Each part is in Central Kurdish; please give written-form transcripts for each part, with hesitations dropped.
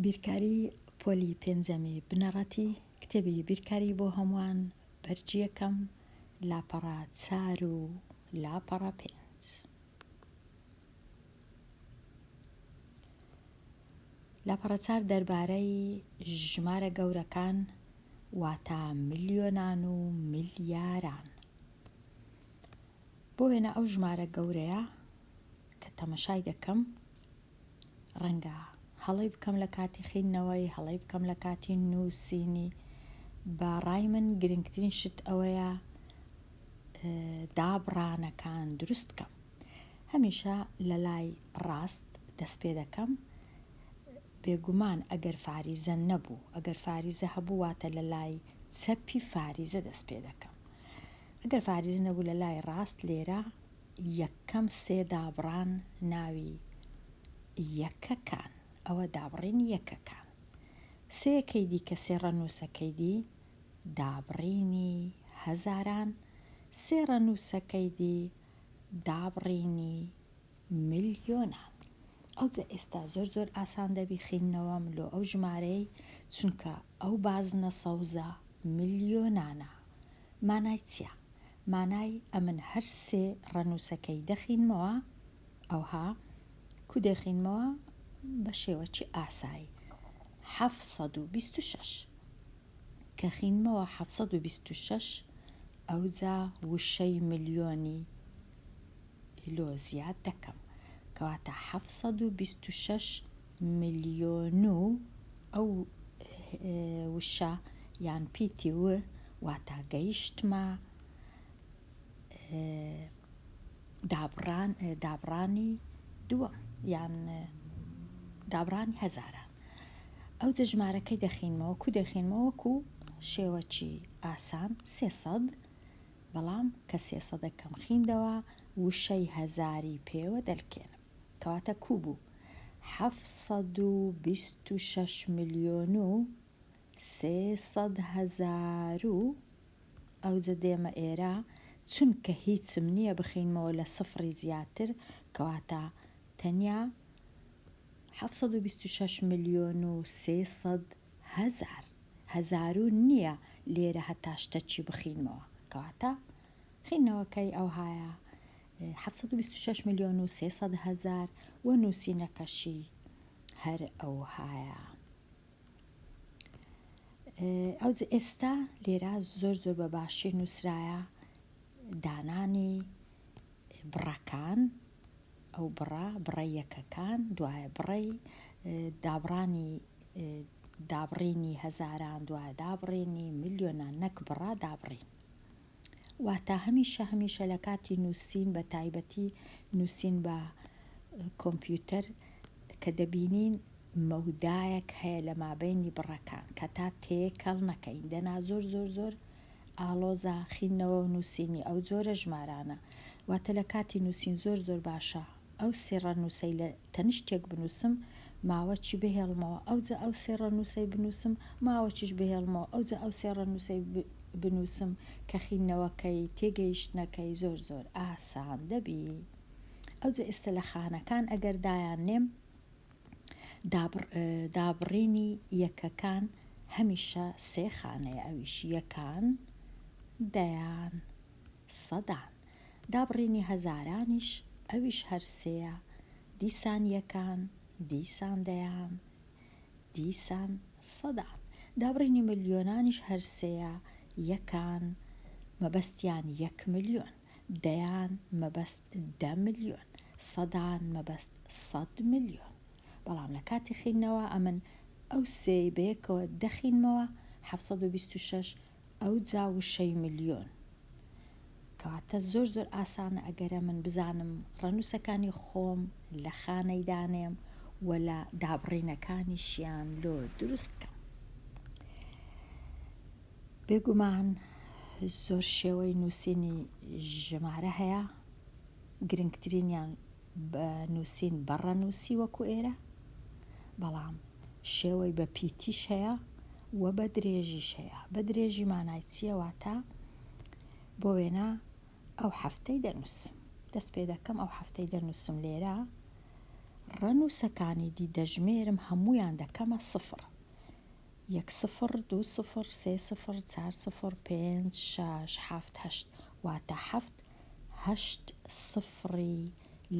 بیرکاری پۆلی پێنجەمی بنەڕەتی، کتێبی بیرکاری بۆ هەمووان، بەرگی یەکەم، لاپەڕە چار و لاپەڕە پێنج. لاپەڕە چار دەربارەی ژمارە گەورەکان واتە ملیۆنان و ملیاران. بۆ وێنە ئەو ژمارە گەورەیە کە تەمەشای دەکەم ڕەنگە هەڵەی بکەم لە کاتی خیندنەوەی، هەڵەی بکەم لە کاتی نووسینی. بە ڕای من گرنگترین شت ئەوەیە دابڕانەکان دروست کەم. هەمیشە لە لای ڕاست دەست پێ دەکەم. بێگومان ئەگەر فاریزە نەبوو، ئەگەر فاریزە هەبوو واتە لە لای چەپی فاریزە دەست پێ دەکەم. ئەگەر فاریزە نەبوو لە لای ڕاست لێرە یەکەم سێ دابڕان ناوی یەکەکان ئەوە دابڕینی یەکەکان سێیەکەی دی کە سێ ڕەنووسەکەی دی دابڕینی هەزاران سێ ڕەنووسەکەی دی دابڕینی ملیۆنان ئەوجە ئێستا زۆر زۆر ئاسان دەبی خیندنەوەم لۆ ئەو ژمارەی چونکە ئەو بازنە سەوزە ملیۆنانە مانای چیە؟ مانای ئەمن هەر سێ ڕەنووسەکەی دەخینمەوە ئەوها کو دەخینمەوە بە شێوەکی ئاسایی 726 کە خینمەوە 726 ئەوجا وشەی ملیۆنی لۆ زیاد دەکەم کەواتە 726 ملیۆن و ئەو وشە یان پیتی و واتا گەیشتمە دابڕان دابڕانی دووەم یان دابڕانی هەزاران ئەوجە ژمارەکەی دەخینمەوە کو دەخینمەوە وەکو شێوەکی ئاسان 300 بەڵام کە سێ سەدەکەم خیندەوە وشەی هەزاری پێوە دەلکێنم کەواتە کو بوو 726 ملیۆن و 300 هەزار و ئەوجە دێمە ئێرە چونکە هیچم نییە بخینمەوە لە سفڕی زیاتر کەواتە تەنیا 726 ملیۆن و 300 هەزار هەزارو نییە لێرە هەتا شتەکی بخینمەوە کەواتە خینەوەکەی ئەوهایە 726 ملیۆن و 300 هەزار و نووسینەکەشی هەر ئەوهایە. ئەوجە ئێستا لێرە زۆر زۆر بە باشی نووسرایە دانانی بڕەکان ئەو بڕە بڕە یەکەکان دوایە بڕەی دابڕانی دابڕینی هەزاران دوایە دابڕینی ملیۆنان نەک بڕە دابڕین واتە هەمیشە هەمیشە لە کاتی نووسین بە تایبەتی نووسین بە کۆمپیوتەر کە دەبینین مەودایەک هەیە لە مابەینی بڕەکان کە تا تێکەڵ نەکەین دەنا زۆر زۆر زۆر ئاڵۆزە خیندنەوە و نووسینی ئەو جۆرە ژمارانە واتە لە کاتی نووسین زۆر زۆر باشە ئەو سێ ڕەنووسەی لە تەنیشتێک بنووسم ماوەکی بهێڵمەوە ئەوجا ئەو سێ ڕەنووسەی بنووسم ماوەکیش بهێڵمەوە ئەوجا ئەو سێ ڕەنووسەی بنووسم کە خیندنەوەکەی تێگەیشتنەکەی زۆر زۆر ئاسان دەبی ئەوجا ئێستا لە خانەکان ئەگەر دایان نێم دابڕینی یەکەکان هەمیشە سێ خانەیە ئەویش یەکان، دەیان، سەدان. دابڕینی هەزارانیش ئەویش هەر سێیە دیسان یەکان، دیسان دەیان، دیسان سەدان. دابڕینی ملیۆنانیش هەر سێیە یەکان مەبەستیان یەک ملیۆن، دەیان مەبەست دە ملیۆن، سەدان مەبەست سەد ملیۆن. بەڵام لە کاتی خیندنەوە ئەمن ئەو سێی بەیەکەوە دەخینمەوە 726 ئەوجا وشەی ملیۆن. کەواتە زۆر زۆر ئاسانە ئەگەرە من بزانم ڕەنووسەکانی خۆم لە خانەی دانێم و لە دابڕینەکانیشیان لۆ دروست کەم. بێگومان زۆر شێوەی نووسینی ژمارە هەیە، گرنگترینیان بە نووسین بە ڕەنووسی وەکو ئێرە، بەڵام شێوەی بە پیتیش هەیە و بە درێژیش هەیە. بە درێژی مانای چییە؟ واتە بۆ وێنە ئەو هەفتەی دەنووسم، دەست پێ دەکەم ئەو هەفتەی دەنووسم لێرە. ڕەنووسەکانی دی دەژمێرم هەموویان دەکەمە سفر. یەک سفر، دوو سفر، سێ سفر، چار سفر، پێنج، شەش، حەفت، هەشت. واتە حەفت هەشت سفری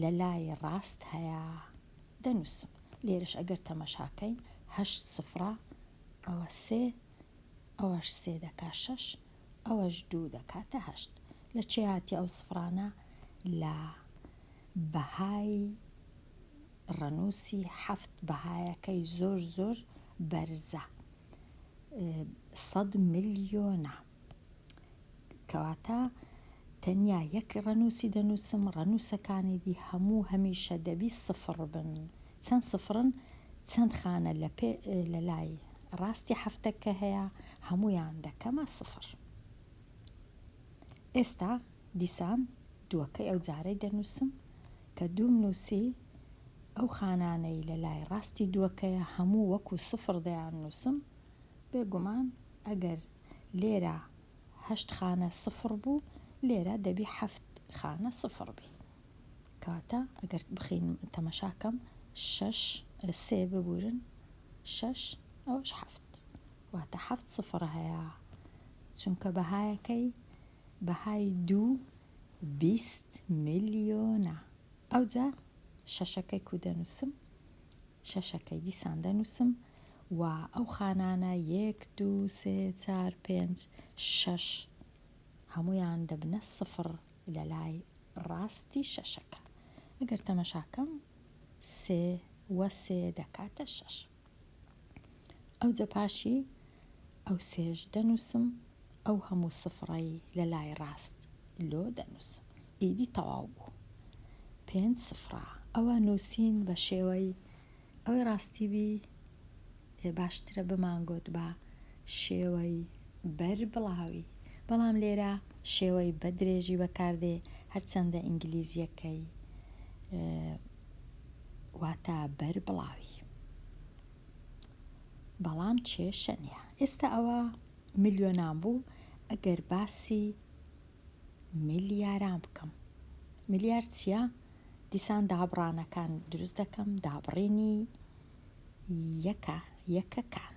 لە لای ڕاست هەیە دەنووسم. لێرەش ئەگەر تەمەشاکەین هەشت سفرە ئەوە سێ ئەوەش سێ دەکا شەش ئەوەش دوو دەکاتە هەشت. لە چێ هاتیە ئەو سفرانە؟ لە بەهای ڕەنووسی حەفت بەهایەکەی زۆر زۆر بەرزە سەد ملیۆنە کەواتە تەنیا یەک ڕەنووسی دەنووسم ڕەنووسەکانی دی هەموو هەمیشە دەبی سفر بن چەند سفرن چەند خانە لە پێ لە لای ڕاستی حەفتەکە هەیە هەموویان دەکەمە سفر ئێستا دیسان دووەکەی ئەو جارەی دەنووسم کە دووم نووسی ئەو خانانەی لە لای ڕاستی دووەکەیە هەموو وەکو سفر دەیان نووسم بێگومان ئەگەر لێرە هەشت خانە سفر بوو لێرە دەبی حەفت خانە سفر بی کەواتە ئەگەر بخین تەمەشاکەم شەش سێ ببورن شەش ئەوەش حەفت واتە حەفت سفر هەیە چونکە بەهایەکەی بەهای دوو 20 ملیۆنە ئەوجا شەشەکەی کو دەنووسم شەشەکەی دیسان دەنووسم و ئەو خانانە یەک دوو سێ چار پێنج شەش هەموویان دەبنە سفر لە لای ڕاستی شەشەکە ئەگەر تەمەشاکەم سێ وە سێ دەکاتە شەش ئەوجە پاشی ئەو سێش دەنووسم ئەو هەموو سفرەی لە لای ڕاست لۆ دەنووسم ئیدی تەواو بوو پێنج سفرە ئەوە نووسین بە شێوەی ئەوەی ڕاستی بی باشترە بمانگۆت بە شێوەی بەر بڵاوی بەڵام لێرە شێوەی بە درێژی بەکاردێ هەرچەندە ئینگلیزیەکەی واتە بەر بڵاوی بەڵام کێشە نییە ئێستا ئەوە ملیۆنان بوو ئەگەر باسی ملیاران بکەم ملیار چییە؟ دیسان دابڕانەکان دروست دەکەم دابڕینی یەکە یەکەکان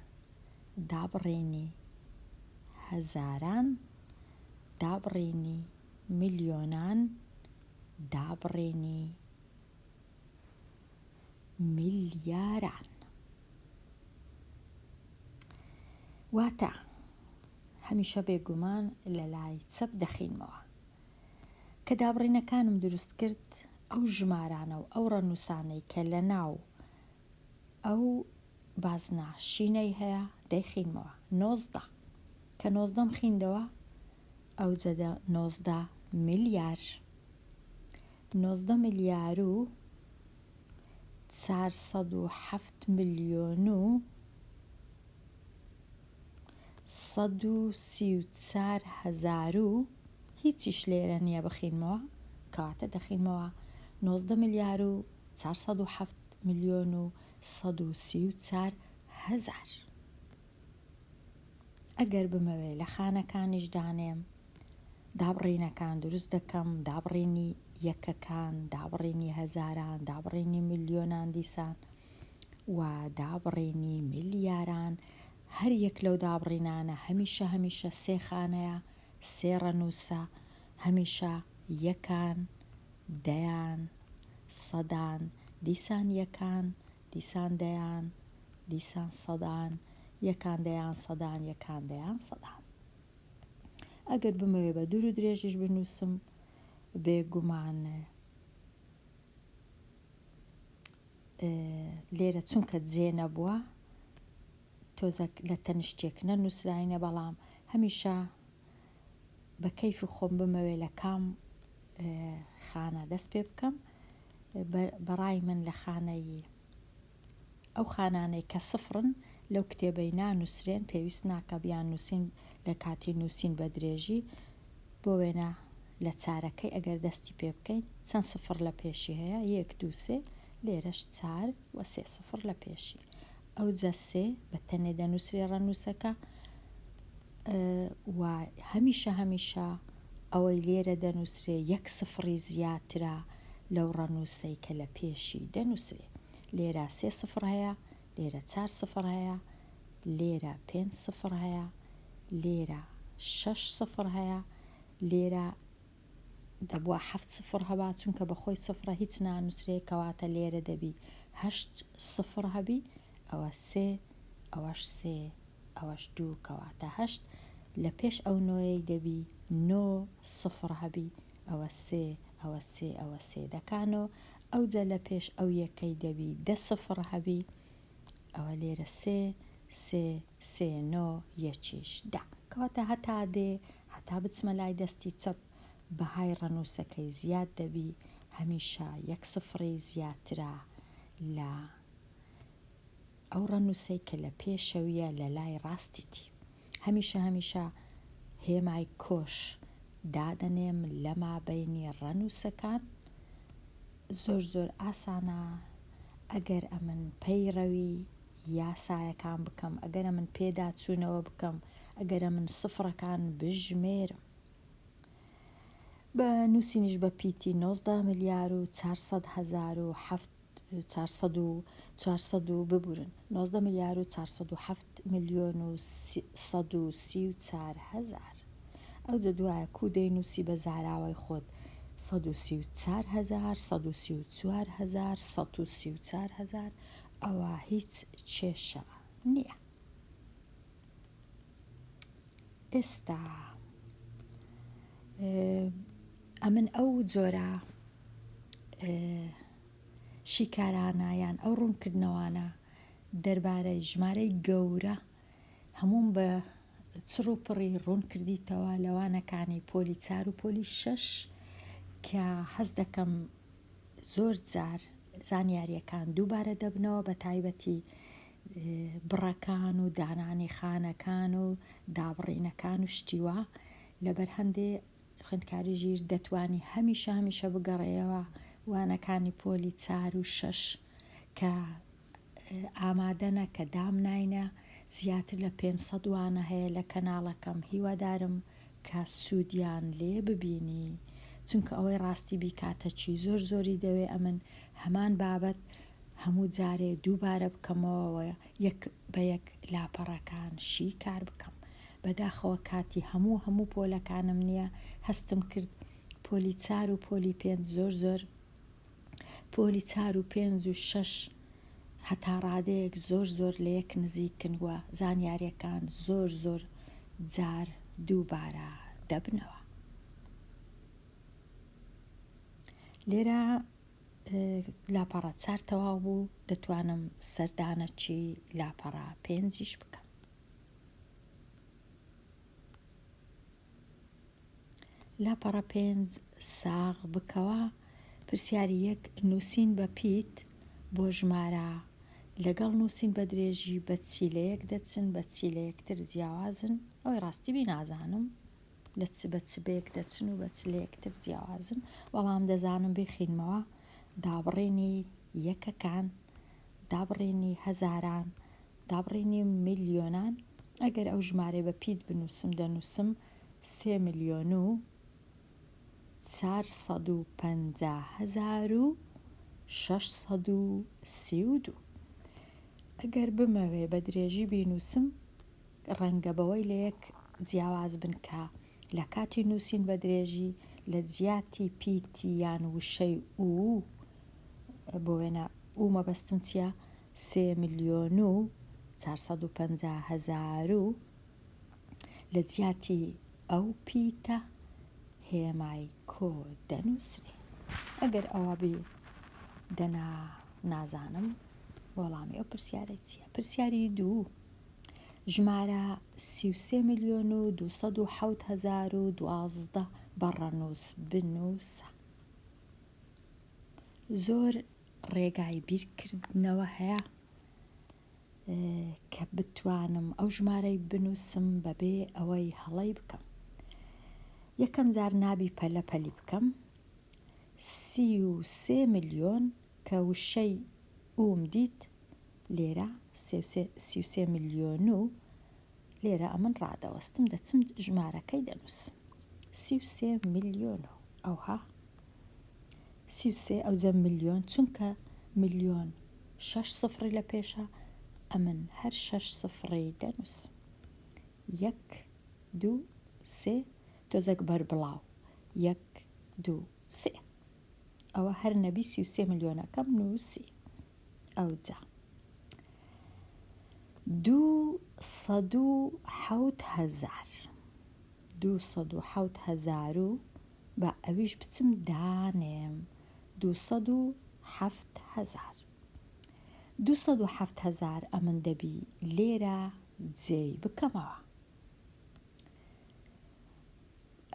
دابڕینی هەزاران دابڕینی ملیۆنان دابڕینی ملیاران واتە هەمیشە بێگومان لە لای چەپ دەخینمەوە. کە دابڕینەکانم دروست کرد ئەو ژمارانە و ئەو ڕەنووسانەی کە لە ناو ئەو بازنە شینەی هەیە دەیخینمەوە. 19 کە نۆزدەم خیندەوە ئەوجە دە 19 ملیار 19 ملیار و 407 ملیۆن و 134 هەزار و هیچیش لێرە نییە بخینمەوە کەواتە دەخینمەوە 19 ملیار و 407 ملیۆن و 134 هەزار. ئەگەر بمەوێ لە خانەکانیش دانێم دابڕینەکان دروست دەکەم دابڕینی یەکەکان دابڕینی هەزاران دابڕینی ملیۆنان دیسان و دابڕینی ملیاران هەر یەک لەو دابڕینانە هەمیشە هەمیشە سێ خانەیە سێ ڕەنووسە هەمیشە یەکان دەیان سەدان دیسان یەکان دیسان دەیان دیسان سەدان یەکان دەیان سەدان یەکان دەیان سەدان ئەگەر بمەوێ بە دوور و درێژیش بنووسم بێگومان لێرە چونکە جێ نەبووە تۆزەک لە تەنیشتێک نەنووسراینە بەڵام هەمیشە بە کەیفی خۆم بمەوێ لە کام خانە دەست پێ بکەم بەڕای من لە خانەی ئەو خانانەی کە سفرن لەو کتێبەی نانووسرێن پێویست ناکە بیان نووسین لە کاتی نووسین بە درێژی بۆ وێنە لە چارەکەی ئەگەر دەستی پێ بکەین چەند سفر لە پێشی هەیە یەک دوو سێ لێرەش چار و سێ سفر لە پێشی ئەوجە سێ بە تەنێ دەنووسرێ ڕەنووسەکە و هەمیشە هەمیشە ئەوەی لێرە دەنووسرێ یەک سفڕی زیاترە لەو ڕەنووسەی کە لە پێشی دەنووسرێ. لێرە سێ سفڕ هەیە، لێرە چار سفڕ هەیە، لێرە پێنج سفڕ هەیە، لێرە شەش سفڕ هەیە، لێرە دەبوا حەفت سفڕ هەبا چونکە بە خۆی سفڕە هیچ نانوسرێ کەواتە لێرە دەبی هەشت سفڕ هەبی ئەوە سێ ئەوەش سێ ئەوەش دوو کەواتە هەشت لە پێش ئەو نۆیەی دەبی نۆ سفڕ هەبی ئەوە سێ ئەوە سێ ئەوە سێ دەکا نۆ ئەوجە لە پێش ئەو یەکەی دەبی دە سفڕ هەبی ئەوە لێرە سێ سێ سێ نۆ یەکیش دە کەواتە هەتا دێ هەتا بچمە لای دەستی چەپ بەهای ڕەنووسەکەی زیاد دەبی هەمیشە یەک سفڕی زیاترە لە ئەو ڕەنووسەی کە لە پێشەویە لە لای ڕاستیتی. هەمیشە هەمیشە هێمای کۆش دادەنێم لە مابەینی ڕەنووسەکان. زۆر زۆر ئاسانە ئەگەر ئەمن پەیڕەوی یاسایەکان بکەم، ئەگەر ئەمن پێداچوونەوە بکەم، ئەگەر ئەمن سفڕەکان بژمێرم. بە نووسینیش بە پیتی 19 ملیار و 400 هەزار و حەفت 400 و 400 و ببورن 19 ملیار و 407 ملیۆن و 134 هەزار. ئەوجە دوایە کوو دەینووسی بە زاراوەی خۆت 134 هەزار 134 هەزار 134 هەزار ئەوە هیچ کێشە نییە. ئێستا ئەمن ئەو جۆرە شیکارانە یان ئەو ڕوونکردنەوانە دەربارەی ژمارەی گەورە هەمووم بە چڕ و پڕی ڕوون کردیتەوە لە وانەکانی پۆلی چار و پۆلی شەش کە حەز دەکەم زۆر جار زانیاریەکان دووبارە دەبنەوە بە تایبەتی بڕەکان و دانانی خانەکان و دابڕینەکان و شتی وا لەبەر هەندێ خوێندکاری ژیر دەتوانی هەمیشە هەمیشە بگەڕێیەوە وانەکانی پۆلی چار و شەش کە ئامادەنە کە دامناینە زیاتر لە 500 وانە هەیە لە کەناڵەکەم هیوادارم کە سوودیان لێ ببینی چونکە ئەوەی ڕاستی بیکاتە چی زۆر زۆری دەوێ ئەمن هەمان بابەت هەموو جارێ دووبارە بکەمەوە یەک بە یەک لاپەڕەکان شی کار بکەم بەداخەوە کاتی هەموو هەموو پۆلەکانم نییە هەستم کرد پۆلی چار و پۆلی پێنج زۆر زۆر پۆلی چار و پێنج و شەش هەتا ڕادەیەک زۆر زۆر لە یەک نزیکن و زانیاریەکان زۆر زۆر جار دووبارە دەبنەوە. لێرە لاپەڕە چار تەواو بوو دەتوانم سەردانەکی لاپەڕە پێنجیش بکەم. لاپەڕە پێنج ساغ بکەوە. پرسیاری یەک، نووسین بە پیت بۆ ژمارە لەگەڵ نووسین بە درێژی بە چی لە یەک دەچن، بە چی لە یەکتر جیاوازن؟ ئەوەی ڕاستی بی نازانم لە چ بە چ بە یەک دەچن و بە چ لە یەکتر جیاوازن، بەڵام دەزانم بیخینمەوە دابڕینی یەکەکان، دابڕینی هەزاران، دابڕینی ملیۆنان، ئەگەر ئەو ژمارەی بە پیت بنووسم دەنووسم سێ ملیۆن و 450 632. ئەگەر بمەوێ بە درێژی بینووسم ڕەنگە بەوەی لە یەک جیاواز بن کە لە کاتی نووسین بە درێژی لە جیاتی پیتی یان وشەی و بۆ وێنە و مەبەستم چییە سێ ملیۆن و 450 هەزار و لە جیاتی ئەو پیتە هێمای کۆ دەنووسرێ. ئەگەر ئەوە بی دەنا نازانم وەڵامی ئەو پرسیارەی چییە. پرسیاری دوو، ژمارە 33 ملیۆن و 207 هەزار و 12 بە ڕەنووس بنووسە. زۆر ڕێگای بیرکردنەوە هەیە کە بتوانم ئەو ژمارەی بنووسم بەبێ ئەوەی هەڵەی بکەم. یەکەم جار نابی پەلە پەلی بکەم. 33 ملیۆن کە وشەی ئوم دیت لێرە 33 ملیۆن و لێرە ئەمن ڕادەوەستم دەچم ژمارەکەی دەنووسم. 33 ملیۆن و ئەوها 33 ئەوجە ملیۆن چونکە ملیۆن. شەش سفڕی لە پێشە ئەمن هەر شەش سفڕی دەنووسم. یەک دوو سێ تۆزەک بەربڵاو یەک دوو سێ ئەوە هەر نەبی 33 ملیۆنەکەم نووسی ئەوجا 207 هەزار 207 هەزار و با ئەویش بچم دانێم 207 هەزار 207 هەزار ئەمن دەبی لێرە جێی بکەمەوە.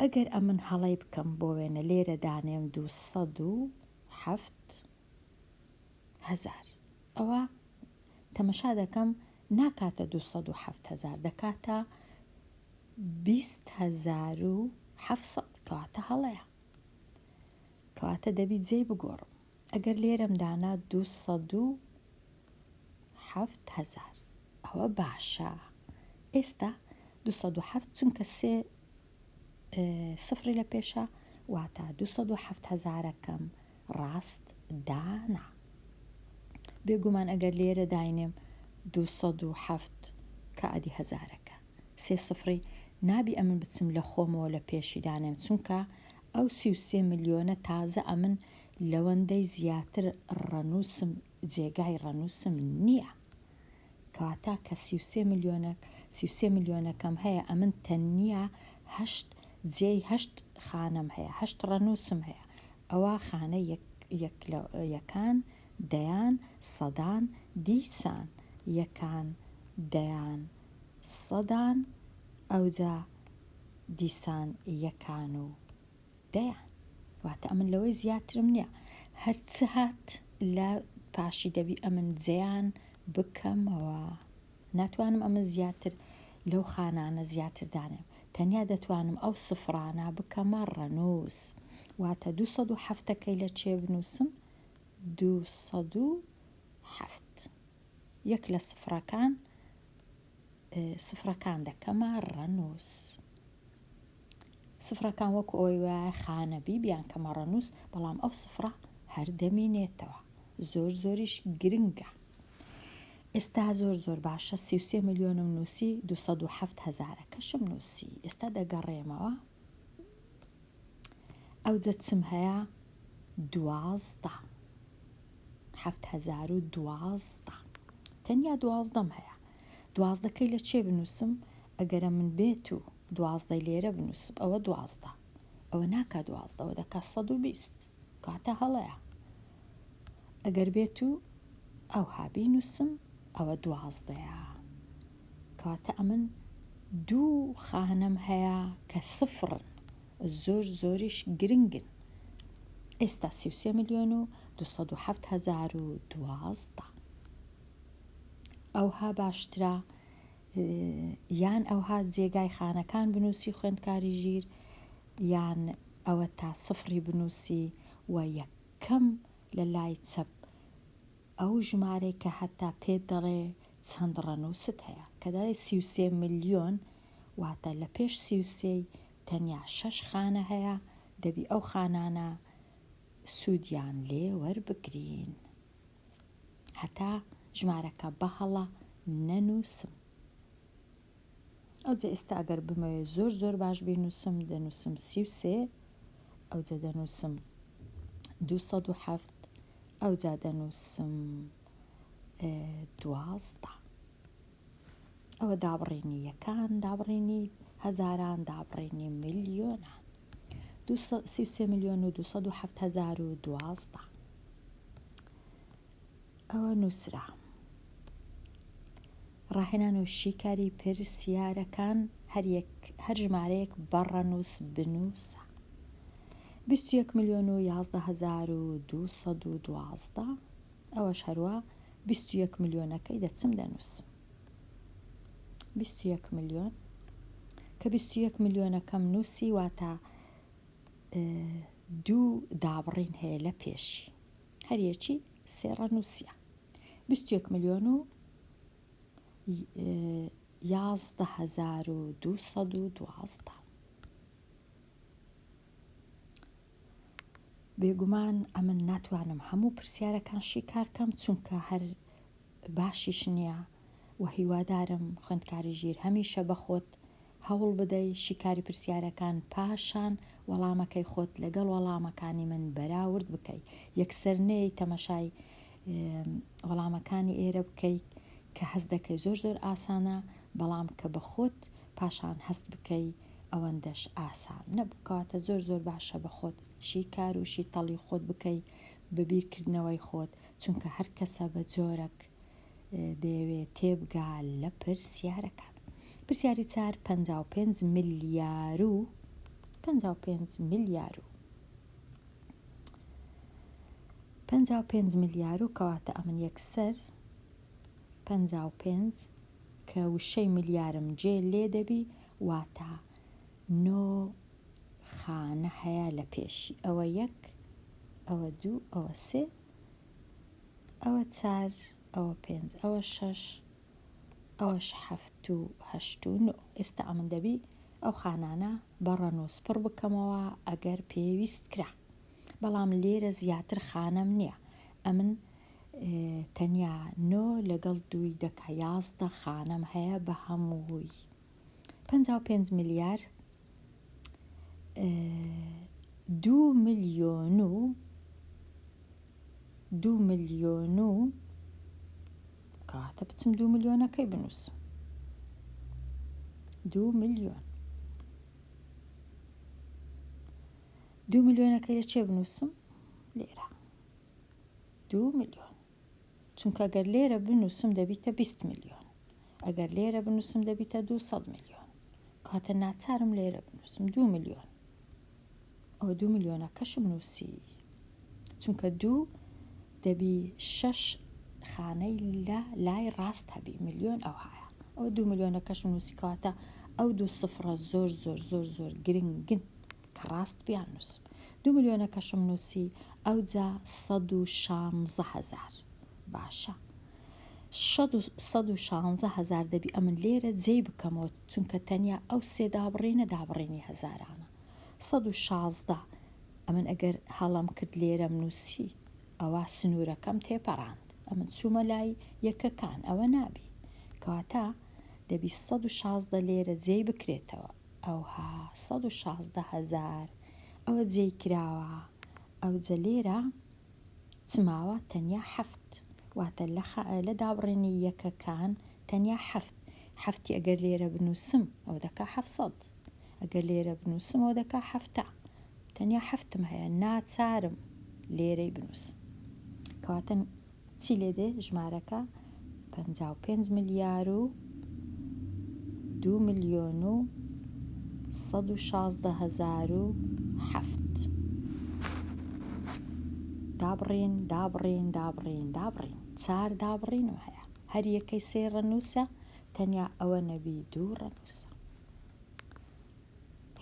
ئەگەر ئەمن هەڵەی بکەم بۆ وێنە لێرە دانێم 207 هەزار ئەوە تەمەشا دەکەم ناکاتە 207 هەزار دەکاتە 20 هەزار و 700 کەواتە هەڵەیە کەواتە دەبی جێی بگۆڕم ئەگەر لێرەم دانا 207 هەزار ئەوە باشە ئێستا 207 چونکە سێ سفری لە پێشە واتە 207 هەزارەکەم ڕاست دانا بێگومان ئەگەر لێرە داینێم 207 کە ئەدی هەزارەکە سێ سفری نابی ئەمن بچم لە خۆمەوە لە پێشی دانێم چونکە ئەو 33 ملیۆنە تازە ئەمن لەوەندەی زیاتر ڕەنووسم جێگای ڕەنووسم نییە. کەواتە کە 33 ملیۆنە 33 ملیۆنەکەم هەیە ئەمن تەنیا هەشت جێی هەشت خانەم هەیە هەشت ڕەنووسم هەیە ئەوە خانە یەک یەک لە یەکان دەیان سەدان دیسان یەکان دەیان سەدان ئەوجا دیسان یەکان و دەیان واتە ئەمن لەوەی زیاترم نییە هەر چ هات لە پاشی دەبی ئەمن جێیان بکەمەوە ناتوانم ئەمن زیاتر لەو خانانە زیاتر دانێم تەنیا دەتوانم ئەو سفرانە بکەمە ڕەنووس واتە 207 ەکەی لە چێ بنووسم 207 یەک لە سفرەکان سفرەکان دەکەمە ڕەنووس سفرەکان وەکو ئەوەی وایە خانە بی بیانکەمە ڕەنووس بەڵام ئەو سفرە هەر دەمینێتەوە زۆر زۆریش گرنگە ئێستا زۆر زۆر باشە 33 ملیۆنم نووسی 207 هەزارەکەشم نووسی ئێستا دەگەڕێمەوە ئەوجە چم هەیە دوازدە 7012 تەنیا دوازدەم هەیە دوازدەکەی لە چێ بنووسم ئەگەرە من بێت و دوازدەی لێرە بنووسم ئەوە دوازدە ئەوە ناکا دوازدە ئەوە دەکا 120 کاتە هەڵەیە ئەگەر بێت و ئەوها بینووسم ئەوە دوازدەیە کەواتە ئەمن دوو خانەم هەیە کە سفرن زۆر زۆریش گرنگن ئێستا 33 ملیۆن و 207 هەزار و دوازدە ئەوها باشترە یان ئەوها جێگای خانەکان بنووسی خوێندکاری ژیر یان ئەوە تا سفری بنووسی و یەکەم لە لای چەپ ئەو ژمارەی کە هەتا پێت دەڵێ چەند ڕەنووست هەیە کە دەڵێ 33 ملیۆن واتە لە پێش 33 تەنیا شەش خانە هەیە دەبی ئەو خانانە سوودیان لێ وەربگرین هەتا ژمارەکە بەهەڵە نەنووسم. ئەوجە ئێستا ئەگەر بمەوێ زۆر زۆر باش بینووسم دەنووسم 33 ئەوجە دەنووسم 207 ئەوجا دەنووسم دوازدە ئەوە دابڕینی یەکان دابڕینی هەزاران دابڕینی ملیۆنان 33 ملیۆن و 207 هەزار و دوازدە ئەوە نووسرا. ڕاهێنان و شیکاری پرسیارەکان هەر یەک هەر ژمارەیەک بە ڕەنووس بنووسە. 21 ملیۆن و 11 هەزار و 212 ئەوەش هەروە 21 ملیۆنەکەی دەچم دەنووسم. 21 ملیۆن کە 21 ملیۆنەکەم نووسی واتە دوو دابڕین هەیە لە پێشی. هەریەکی سێ ڕەنووسیە 21 ملیۆن و 11212. بێگومان ئەمن ناتوانم هەموو پرسیارەکان شیکار کەم چونکە هەر باشیش نییە و هیوادارم خوێندکاری ژیر هەمیشە بە خۆت هەوڵ بدەی شیکاری پرسیارەکان پاشان وەڵامەکەی خۆت لەگەڵ وەڵامەکانی من بەراورد بکەی یەکسەر نەیەی تەمەشای وەڵامەکانی ئێرە بکەی کە هەست دەکەی زۆر زۆر ئاسانە بەڵام کە بە خۆت پاشان هەست بکەی ئەوەندەش ئاسان نەبوو کەواتە زۆر زۆر باشە بە خۆت شیکار و شیتەڵی خۆت بکەی بە بیرکردنەوەی خۆت چونکە هەر کەسە بە جۆرەک دەیەوێ تێبگا لە پرسیارەکان. پرسیاری چار 55 ملیار و 55 ملیار و 55 ملیار و کەواتە ئەمن یەکسەر 55 کە وشەی ملیارم جێ لێ دەبی واتە نۆ خانە هەیە لە پێشی ئەوە یەک ئەوە دوو ئەوە سێ ئەوە چار ئەوە پێنج ئەوە شەش ئەوەش حەفت و هەشت و نۆ. ئێستا ئەمن دەبی ئەو خانانە بە ڕەنووس پڕ بکەمەوە ئەگەر پێویست کرا. بەڵام لێرە زیاتر خانەم نییە. ئەمن تەنیا نۆ لەگەڵ دووی دەکا 11 خانەم هەیە بە هەمووی. 55 ملیار دوو ملیۆن و دوو ملیۆن و کەواتە بچم دوو ملیۆنەکەی بنووسم دوو ملیۆن دوو ملیۆنەکەی لە چێ بنووسم لێرە دوو ملیۆن چونکە گەر لێرە بنووسم دەبیتە 20 ملیۆن ئەگەر لێرە بنووسم دەبیتە 200 ملیۆن کاتە ناچارم لێرە بنووسم دوو ملیۆن ئەوە دوو ملیۆنەکەشم نووسی چونکە دوو دەبی شەش خانەی لە لای ڕاست هەبی ملیۆن ئەوهایە ئەوە دوو ملیۆنەکەشم نووسی کەواتە ئەو دوو سفرە زۆر زۆر زۆر زۆر گرنگن کە ڕاست بیان نووسم دوو ملیۆنەکەشم نووسی ئەوجا 116 هەزار باشە 116 هەزار دەبی ئەمن لێرە جێی بکەمەوە چونکە تەنیا ئەو سێ دابڕینە دابڕینی هەزارانە 116 ئەمن ئەگەر هەڵەم کرد لێرەم نووسی ئەوە سنوورەکەم تێپەڕاند ئەمن چوومە لای یەکەکان ئەوە نابی کەواتە دەبی 116 لێرە جێی بکرێتەوە ئەوها 116 هەزار ئەوە جێی کراوە ئەوجە لێرە چ ماوە تەنیا حەفت واتە لە دابڕینی یەکەکان تەنیا حەفت حەفتی ئەگەر لێرە بنووسم ئەو دەکا حەفسەد ئەگەر لێرە بنووسم ئەو دەکا حەفتا تەنیا حەفتم هەیە ناچارم لێرەی بنووسم کەواتە چی لێ دێ ژمارەکە 55 ملیار و 2 ملیۆن و 116 هەزار و حەفت دابڕین دابڕین دابڕین دابڕین چار دابڕینم هەیە هەر یەکەی سێ ڕەنووسە تەنیا ئەوە نەبی دوو ڕەنووسە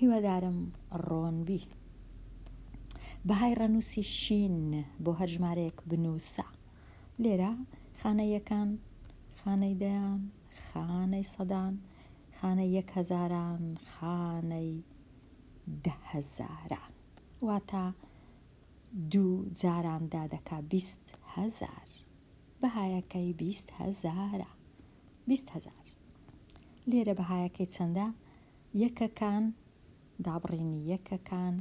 هیوادارم ڕۆن بی. بەهای ڕەنووسی شین بۆ هەر ژمارەیەک بنووسە. لێرە خانەی یەکان، خانەی دەیان، خانەی سەدان، خانەی یەک هەزاران، خانەی دە هەزاران. واتە دوو جاران دا دەکا 20 هەزار. بەهایەکەی 20 هەزارە. 20 هەزار. لێرە بەهایەکەی چەندە؟ یەکەکان، دابڕینی یەکەکان،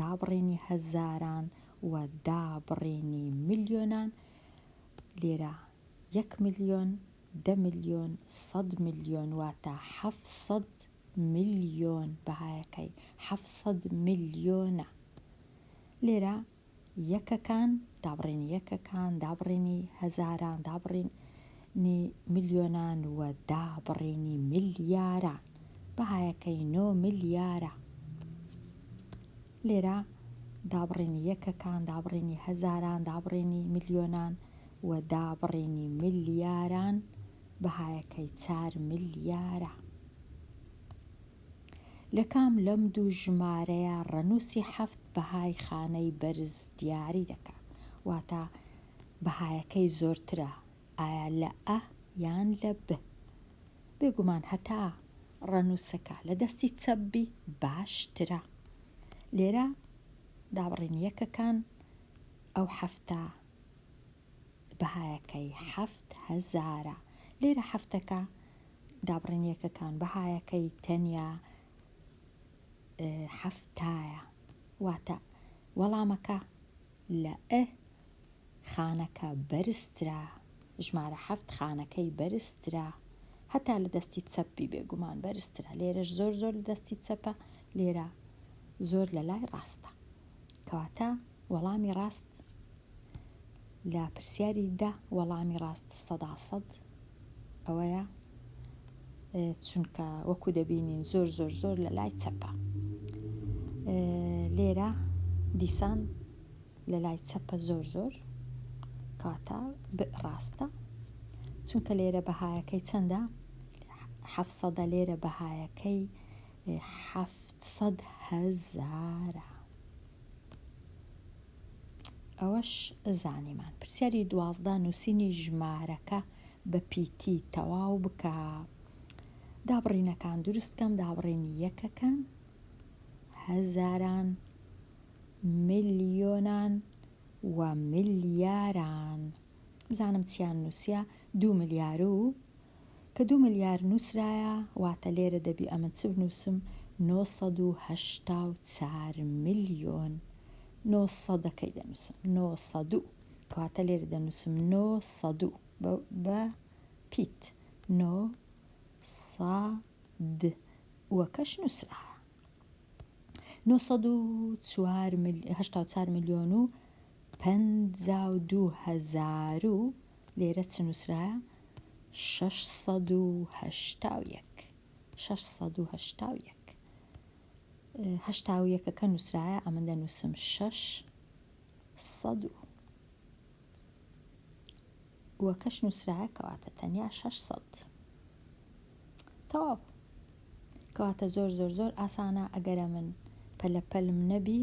دابڕینی هەزاران و دابڕینی ملیۆنان، لێرە یەک ملیۆن، دە ملیۆن، سەد ملیۆن واتە 700 ملیۆن بەهایەکەی 700 ملیۆنە. لێرە یەکەکان، دابڕینی یەکەکان، دابڕینی هەزاران، دابڕینی ملیۆنان و دابڕینی ملیاران. بەهایەکەی نۆ ملیارە. لێرە دابڕینی یەکەکان، دابڕینی هەزاران، دابڕینی ملیۆنان و دابڕینی ملیاران بەهایەکەی چار ملیارە. لە کام لەم دوو ژمارەیە ڕەنووسی حەفت بەهای خانەی بەرز دیاری دەکا؟ واتە بەهایەکەی زۆرترە ئایا لە ئە یان لە ب؟ بێگومان هەتا ڕەنووسەکە لە دەستی چەپ بی باشترە. لێرە دابڕینی یەکەکان. ئەو حەفتە بەهایەکەی حەفت هەزارە. لێرە حەفتەکە دابڕین یەکەکان بەهایەکەی تەنیا حەفتایە. واتە وەڵامەکە لە ئه خانەکە بەرزترە، ژمارە حەفت خانەکەی بەرزترە، هەتا لە دەستی چەپ بی بێگومان بەرزترە، لێرەش زۆر زۆر لە دەستی چەپە، لێرە زۆر لە لای ڕاستە. کەواتە وەڵامی ڕاست لە پرسیاری دە وەڵامی ڕاست 100% ئەوەیە چونکە وەکو دەبینین زۆر زۆر زۆر لە لای چەپە لێرە دیسان لە لای چەپە زۆر زۆر کاتە ڕاستە چونکە لێرە بەهایەکەی چەندە حەفسەدە لێرە بەهایەکەی حەفسەد هەزارە ئەوەش زانیمان. پرسیاری 12 نووسینی ژمارەکە بە پیتی تەواو بکە. دابڕینەکان دروست کەم دابڕینی یەکەکان، هەزاران، ملیۆنان و ملیاران. بزانم چیان نووسیە دوو ملیار و کە دوو ملیار نووسرایە واتە لێرە دەبی ئەمن چ بنووسم 984 ملیۆن نۆ سەدەکەی دەنووسم نۆ سەد و کەواتە لێرە دەنووسم نۆ سەد و بە پیت نۆ سەد وەکەش نووسرایە 984 ملیۆن و 52 هەزار و لێرە چ نووسرایە 681 681 هەشتا و یەکەکە نووسرایە ئەمن دەنووسم شەش سەد و وەکەش نووسرایە کەواتە تەنیا 600 تەواو کەواتە زۆر زۆر زۆر ئاسانە ئەگەرە من پەلەپەلم نەبی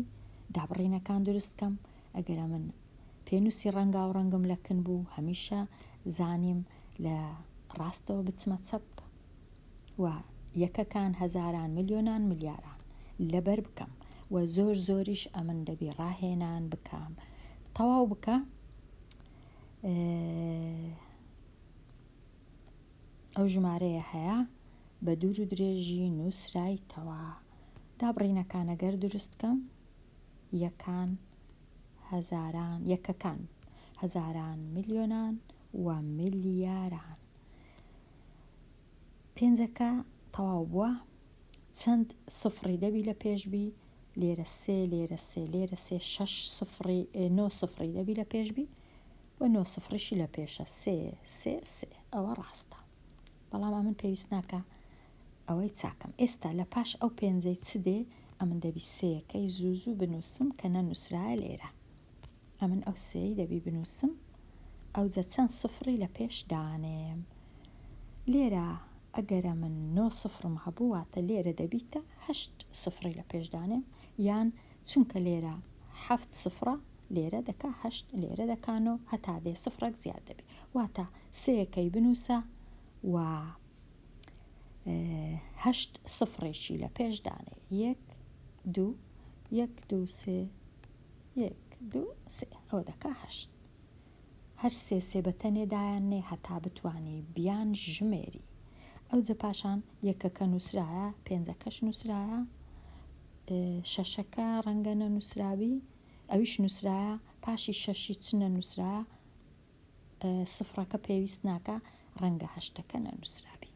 دابڕینەکان دروست کەم ئەگەرە من پێنووسی ڕەنگاو ڕەنگم لە کن بوو هەمیشە زانیم لە ڕاستەوە بچمە چەپ و یەکەکان هەزاران ملیۆنان ملیاران لەبەر بکەم و زۆر زۆریش ئەمن دەبی ڕاهێنان بکەم تەواو بکە ئەو ژمارەیە هەیە بە دوور و درێژی نووسرایتەوە دابڕینەکان ئەگەر دروست کەم یەکان هەزاران یەکەکان هەزاران ملیۆنان و ملیاران پێنجەکە تەواو بووە چەند سفڕی دەبی لە پێش بی لێرە سێ لێرە سێ لێرە سێ شەش سفڕی نۆ سفڕی دەبی لە پێش بی و نۆ سفڕیشی لە پێشە سێ سێ سێ ئەوە ڕاستە بەڵام ئەمن پێویست ناکە ئەوەی چاکەم ئێستا لە پاش ئەو پێنجەی چ دێ ئەمن دەبی سێیەکەی زوو زوو بنووسم کە نەنووسرایە لێرە ئەمن ئەو سێی دەبی بنووسم ئەوجە چەند سفڕی لە پێش دانێم لێرە ئەگەرە من نۆ سفرم هەبوو واتە لێرە دەبیتە هەشت سفڕی لە پێش دانێم یان چونکە لێرە حەفت سفڕە لێرە دەکا هەشت لێرە دەکا نۆ هەتا دێ سفڕێک زیاد دەبی واتە سێیەکەی بنووسە و هەشت سفڕێکی لە پێش دانێ یەک دوو یەک دوو سێ یەک دوو سێ ئەوە دەکا هەشت هەر سێ سێ بە تەنێ دایان نێ هەتا بتوانی بیان ژمێری ئەوجە پاشان یەکەکە نووسرایە پێنجەکەش نووسرایە شەشەکە ڕەنگە نەنووسرابی ئەویش نووسرایە پاشی شەشی چ نەنووسرایە سفڕەکە پێویست ناکا ڕەنگە هەشتەکە نەنووسرابی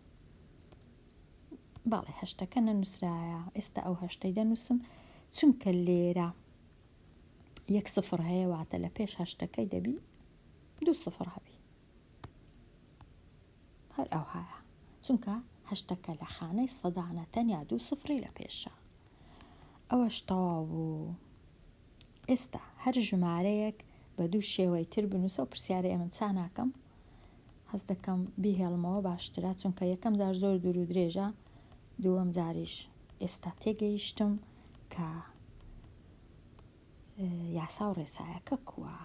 بەڵێ هەشتەکە نەنووسرایە ئێستا ئەو هەشتەی دەنووسم چونکە لێرە یەک سفر هەیە واتە لە پێش هەشتەکەی دەبی دوو سفر هەبی هەر ئەوهایە چونکە هەشتەکە لە خانەی سەدانە تەنیا دوو سفری لە پێشە ئەوەش تەواو بوو ئێستا هەر ژمارەیەک بە دوو شێوەی تر بنووسە و پرسیارەی ئەمن چا ناکەم هەست دەکەم بیهێڵمەوە باشترە چونکە یەکەم جار زۆر دوور و درێژە دووەم جاریش ئێستا تێگەیشتم کە یاسا و ڕێسایەکە کووە.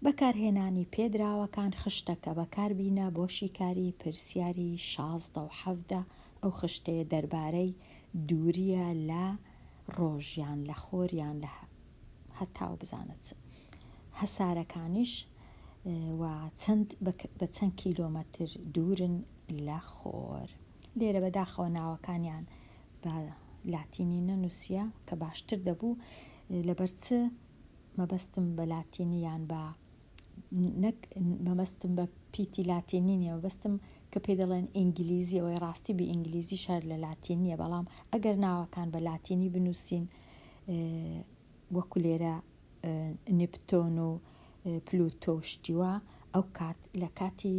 بەکارهێنانی پێدراوەکان خشتەکە بەکاربینە بۆ شیکاری پرسیاری 16 و 17 ئەو خشتەیە دەربارەی دووریە لە ڕۆژ یان لە خۆر یان لە هەتاو بزانە چ. هەسارەکانیش و چەند بە چەند کیلۆمەتر دوورن لە خۆر. لێرە بەداخەوە ناوەکانیان بە لاتینی نەنووسیە کە باشتر دەبوو لەبەر چ مەبەستم بە لاتینی یان بە نەک مەبەستم بە پیتی لاتینی نیە مەبەستم کە پێی دەڵێن ئینگلیزی ئەوەی ڕاستی بی ئینگلیزیش هەر لە لاتینیە بەڵام ئەگەر ناوەکان بە لاتینی بنووسین وەکو لێرە نپتۆن و پلوتۆ و شتی وا ئەو کات لە کاتی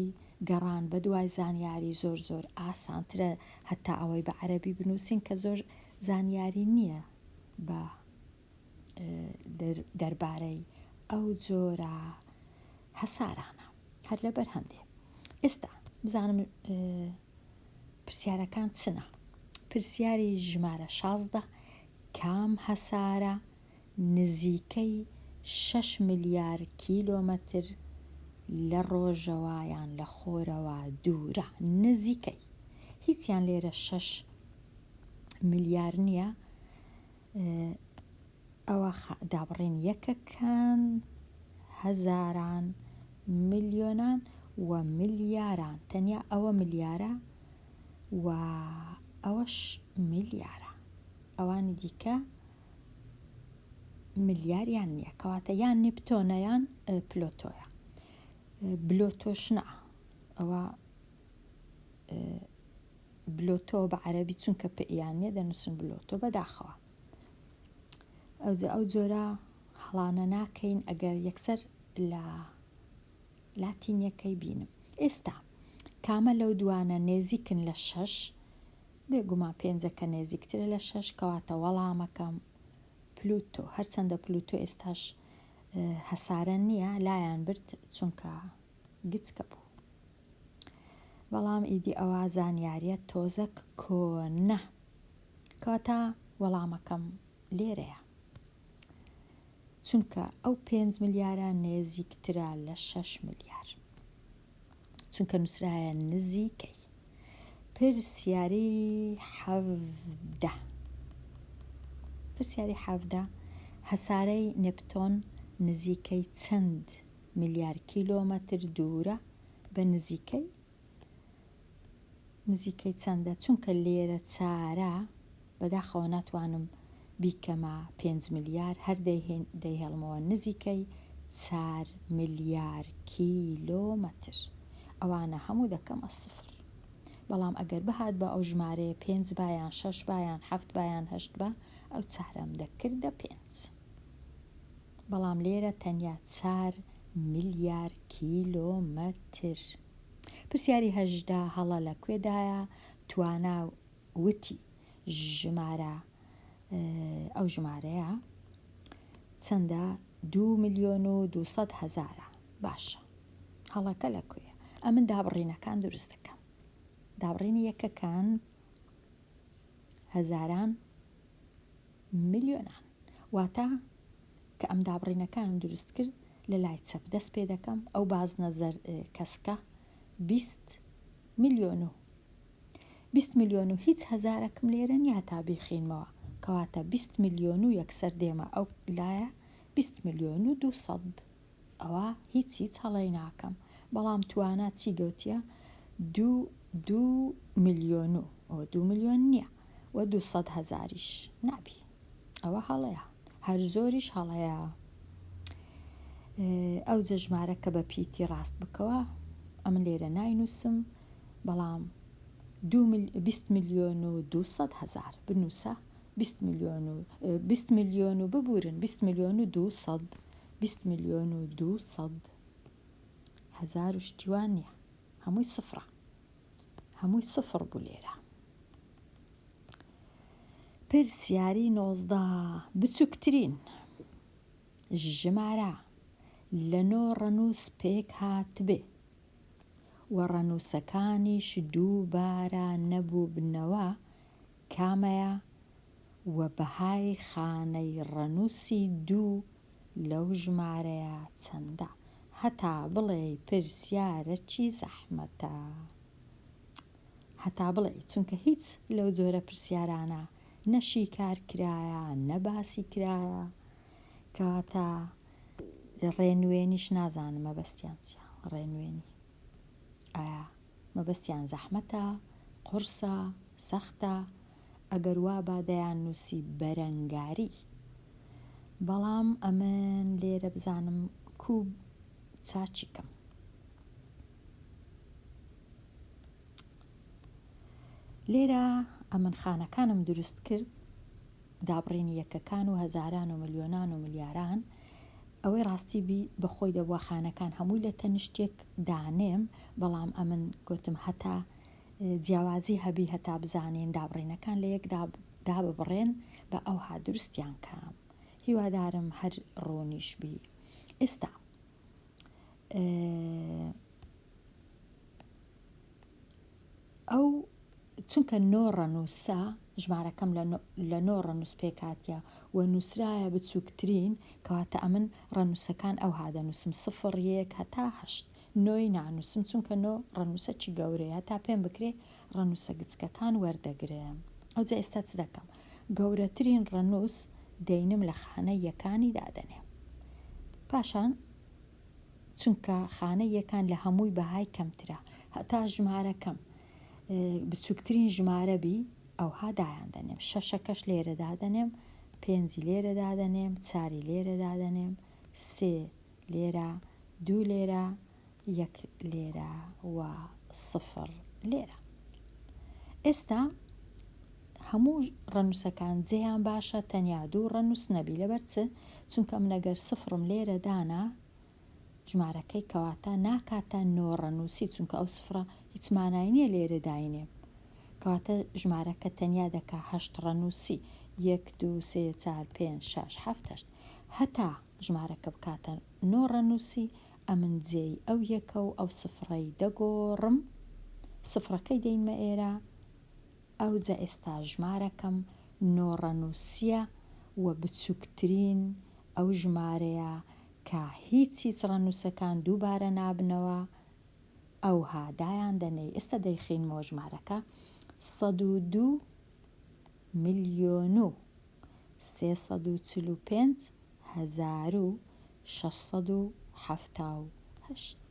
گەڕان بە دوای زانیاری زۆر زۆر ئاسانترە هەتا ئەوەی بە عەرەبی بنووسین کە زۆر زانیاری نییە بە دەربارەی ئەو جۆرە هەسارانە هەر لەبەر هەندێ ئێستا بزانم پرسیارەکان چنە پرسیاری ژمارە 16 کام هەسارە نزیکەی شەش ملیار کیلۆمەتر لە ڕۆژەوە یان لە خۆرەوە دوورە نزیکەی هیچیان لێرە شەش ملیار نییە ئەوە دابڕین یەکەکان هەزاران ملیۆنان و ملیاران تەنیا ئەوە ملیارە و ئەوەش ملیارە ئەوانی دیکە ملیاریان نییە کەواتە یان نیپتۆنە یان پلۆتۆیە بلۆتۆش نا ئەوە بلۆتۆ بە عەرەبی چونکە پئیان نییە دەنووسن بلۆتۆ بەداخەوە ئەوجا ئەو جۆرە هەڵانە ناکەین ئەگەر یەکسەر لە لاتینیەکەی بینم ئێستا کامە لەو دوانە نێزیکن لە شەش بێگومان پێنجەکە نێزیکترە لە شەش کەواتە وەڵامەکەم پلوتۆ هەرچەندە پلوتۆ ئێستاش هەسارە نییە لایان برد چونکە گچکە بوو بەڵام ئیدی ئەوە زانیاریە تۆزەک کۆنە کەواتە وەڵامەکەم لێرەیە چونکە ئەو پێنج ملیارە نێزیکترە لە شەش ملیار چونکە نووسرایە نزیکەی. پرسیاری 17 پرسیاری 17 هەسارەی نێپتۆن نزیکەی چەند ملیار کیلۆمەتر دوورە بە نزیکەی نزیکەی چەندە چونکە لێرە چارە بەداخەوە ناتوانم بیکەمە پێنج ملیار هەر دەیهێڵمەوە نزیکەی چار ملیار کیلۆمەتر ئەوانە هەموو دەکەمە سفر بەڵام ئەگەر بهاتبا ئەو ژمارەیە پێنج با یان شەش با یان حەفت با یان هەشت با ئەو چارەم دەکردە پێنج بەڵام لێرە تەنیا چار ملیار کیلۆمەتر. پرسیاری 18 هەڵە لە کوێدایە توانا وتی ژمارە ئەو ژمارەیە چەندە دوو ملیۆن و دووسەد هەزارە باشە هەڵەکە لە کوێیە ئەمن دابڕینەکان دروست دەکەم دابڕینی یەکەکان هەزاران ملیۆنان واتە کە ئەم دابڕینەکانم دروست کرد لە لای چەپ دەست پێ دەکەم ئەو بازنە زەر کەسکە 20 ملیۆن و 20 ملیۆن و هیچ هەزارەکم لێرە نییە تا بیخینمەوە کەواتە 20 ملیۆن و یەکسەر دێمە ئەو لایە 20 ملیۆن و 200 ئەوا هیچ هیچ هەڵەی ناکەم بەڵام توانا چی گەوتیە دوو دوو ملیۆن و ئەوە دوو ملیۆن نییە و 200 هەزاریش نابی ئەوە هەڵەیە هەر زۆریش هەڵەیە ئەو جەژمارە کە بە پیتی ڕاست بکەوە ئەمن لێرە ناینووسم بەڵام 20 ملیۆن و 200 هەزار بنووسە 20 ملیۆن و 20 ملیۆن و ببورن 20 ملیۆن و 200 20 ملیۆن و 200 هەزار و شتی وا نییە هەمووی سفرە هەمووی سفر بوو لێرە پرسیاری 19 بچووکترین ژمارە لە نۆ ڕەنووس پێک هاتبێ و ڕەنووسەکانیش دووبارە نەبووبنەوە کامەیە و بەهای خانەی ڕەنووسی دوو لەو ژمارەیە چەندە؟ هەتا بڵێی پرسیارەکی زەحمەتە. هەتا بڵێی چونکە هیچ لەو جۆرە پرسیارانە نە شیکار کرایە نە باسی کرایە کەواتە. ڕێنوێنیش نازانم مەبەستیان چیە ڕێنوێنی ئایا مەبەستیان زەحمەتە قوڕسە سەختە ئەگەر وابا دەیان نوسی بەرەنگاری بەڵام ئەمن لێرە بزانم کو چاچی کەم. لێرە ئەمن خانەکانم دروست کرد دابڕینی یەکەکان و هەزاران و ملیۆنان و ملیاران ئەوەی ڕاستی بی بەخۆی دەبوە خانەکان هەمووی لە تەنیشتێک دانێم بەڵام ئەمن گۆتم هەتا جیاوازی هەبی هەتا بزانین دابڕینەکان لە یەک داببڕێن بە ئەوها دروستیان کەم هیوادارم هەر ڕوونیش بی ئێستا ئەو چونکە نۆ ڕەنووسە، ژمارەکەم لە نۆ ڕەنووس پێکهاتیە و نووسرایە بچووکترین، کەواتە ئەمن ڕەنووسەکان ئەوها دەنووسم، سفڕ، یەک هەتا هەشت. نۆی نانووسم چونکە نۆ ڕەنووسەکی گەورەیە، هەتا پێم بکرێ ڕەنووسە گچکەکان وەردەگرم. ئەوجا ئێستا چ دەکەم؟ گەورەترین ڕەنووس دەینم لە خانەی یەکانی دادەنێم. پاشان چونکە خانەی یەکان لە هەمووی بەهای کەمترە هەتا ژمارەکەم بچووکترین ژمارە بی ئەوها دایان دەنێم شەشەکەش لێرە دادەنێم پێنجی لێرە دادەنێم چاری لێرە دادەنێم سێ لێرە دوو لێرە یەک لێرە و سفر لێرە ئێستا هەموو ڕەنووسەکان جێیان باشە تەنیا دوو ڕەنووس نەبی لەبەر چ چونکە من ئەگەر سفرم لێرە دانا ژمارەکەی کەواتە ناکاتە نۆ ڕەنووسی چونکە ئەو سفرە هیچ مانای نییە لێرە داینێم کەواتە ژمارەکە تەنیا دەکا هەشت ڕەنووسی یەک دوو سێ چار پێنج شەش حەفت هەشت هەتا ژمارەکە بکاتە نۆ ڕەنووسی ئەمن جێی ئەو یەکە و ئەو سفرەی دەگۆڕم سفرەکەی دەینمە ئێرە ئەوجا ئێستا ژمارەکەم نۆ ڕەنووسیە و بچووکترین ئەو ژمارەیە کە هیچ هیچ ڕەنووسەکان دووبارە نابنەوە ئەوها دایان دەنێی ئێستا دەیخینمەوە ژمارەکە 102 ملیۆن و 345 هەزار و 678.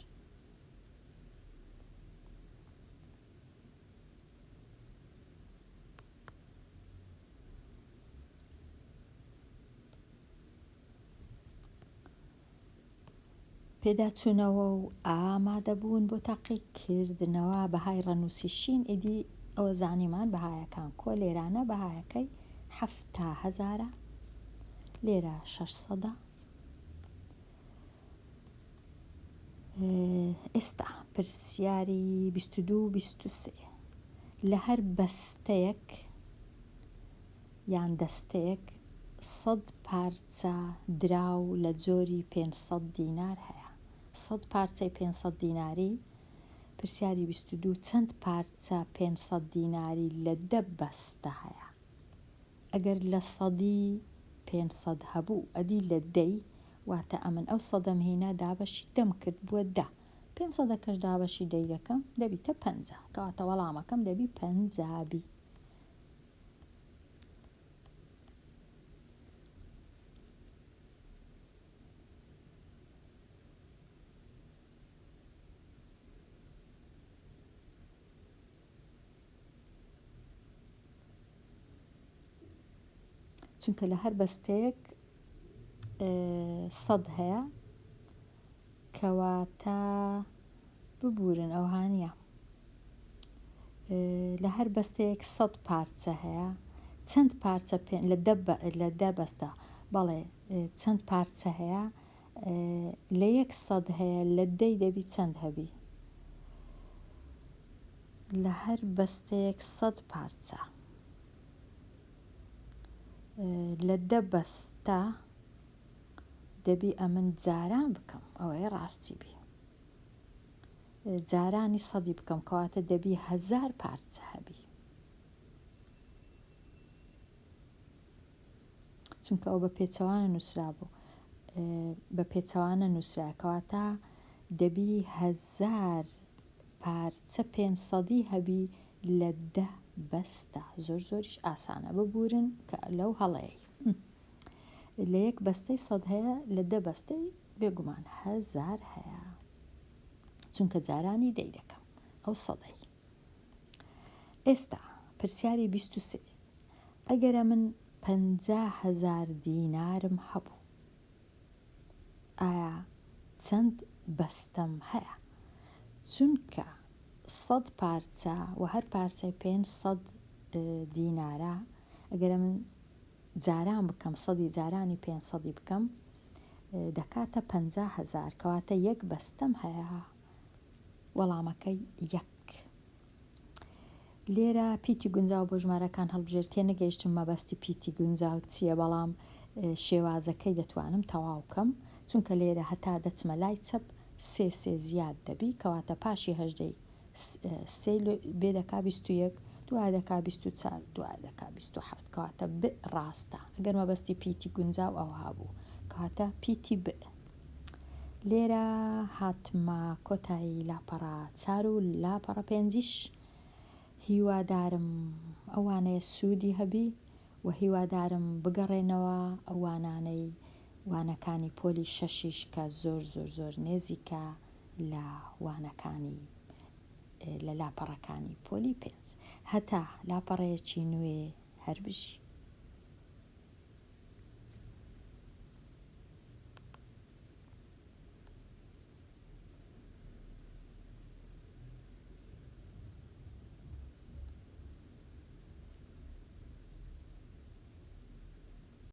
پێداچوونەوە و ئامادەبوون بۆ تاقیکردنەوە بەهای ڕەنووسی شین ئیدی ئەوە زانیمان بەهایەکان کۆ لێرانە بەهایەکەی حەفتا هەزارە لێرە شەش سەدە ئێستا پرسیاری 22 و 23 لە هەر بەستەیەک یان دەستەیەک سەد پارچە دراو لە جۆری 500 دینار هەیە سەد پارچەی 500 دیناری پرسیاری 22 چەند پارچە 500 دیناری لە دە بەستە هەیە ئەگەر لە سەدی 500 هەبوو ئەدی لە دەی واتە ئەمن ئەو سەدەم هینا دابەشی دەم کرد بووە دە پێنج سەدەکەش دابەشی دەی دەکەم دەبیتە 50 کەواتە وەڵامەکەم دەبی 50 بی. چونکە لە هەر بەستەیەک سەد هەیە کەواتە ببورن ئەوها نییە لە هەر بەستەیەک سەد پارچە هەیە چەند پارچە پێ لە دە لە دە بەستە بەڵێ چەند پارچە هەیە لە یەک سەد هەیە لە دەی دەبی چەند هەبی لە هەر بەستەیەک سەد پارچە لە دە بەستە دەبی ئەمن جاران بکەم ئەوەیە ڕاستی بی جارانی سەدی بکەم کەواتە دەبی هەزار پارچە هەبی چونکە ئەو بە پێچەوانە نووسرابوو بە پێچەوانە نووسرا کەواتە دەبی هەزار پارچە پێنسەدی هەبی لە دە بەستە زۆر زۆریش ئاسانە ببورن کە لەو هەڵەیە لە یەک بەستەی سەد هەیە لە دە بەستەی. بێگومان هەزار هەیە چونکە جارانی دەی دەکەم ئەو سەدەی. ئێستا پرسیاری 23 ئەگەرە من 50 هەزار دینارم هەبوو ئایا چەند بەستەم هەیە؟ چونکە سەد پارچە و هەر پارچەی 500 دینارە ئەگەرە من جاران بکەم سەدی جارانی پێنج سەدی بکەم دەکاتە 50 هەزار کەواتە یەک بەستەم هەیە وەڵامەکەی یەک. لێرە پیتی گونجاو بۆ ژمارەکان هەڵبژێر تێنەگەیشتم مەبەستی پیتی گونجاو چییە بەڵام شێوازەکەی دەتوانم تەواو کەم چونکە لێرە هەتا دەچمە لای چەپ سێ سێ زیاد دەبی کەواتە پاشی هەژدەی سێ بێ دەکا 21 دوای دەکا 24 دوای دەکا 27 کەواتە ب ڕاستە ئەگەر مەبەستی پیتی گونجاو ئەوها بوو کەواتە پیتی ب. لێرە هاتمە کۆتایی لاپەڕە چار و لاپەڕە پێنجیش هیوادارم ئەو وانەیە سوودی هەبی و هیوادارم بگەڕێنەوە ئەو وانانەی وانەکانی پۆلی شەشیش کە زۆر زۆر زۆر نێزیکە لە وانەکانی لە لاپەڕەکانی پۆلی پێنج هەتا لاپەڕەیەکی نوێ هەر بژی.